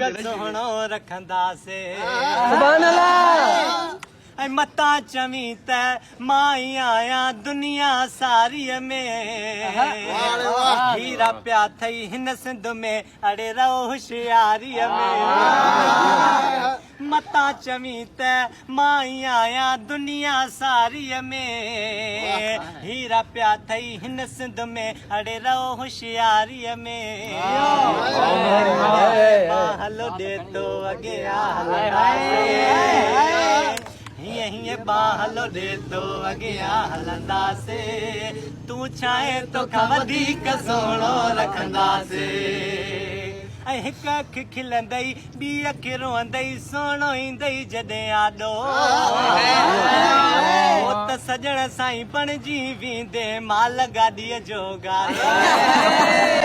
سهڻو رکنداسي. سبحان الله. ۽ متان چوين ته مان ئي آهيان دنيا ساريء ۾. هيرا پيا ٿئي هن سنڌ ۾ اڙي رهو هوشياريء ۾. متان چوين ته مان ئي آهيان دنيا ساريء ۾. هيرا پيا ٿئي هن سنڌ ۾، اڙي رهو هوشياريء ۾. مان هلو ڏي تو اڳيان هلنداسين. هيئن هيئن مان هلو ڏي تو اڳيان هلنداسين. تون ڇاهين توکان وڌيڪ سهڻو رکنداسين. ۽ هڪ اک کلندئي ٻي اک روئندئي سهڻو ايندئي جڏهن آڏو پوء ته سڄڻ سائين بڻجي ويندين مال گاڏيء جو گاڏو.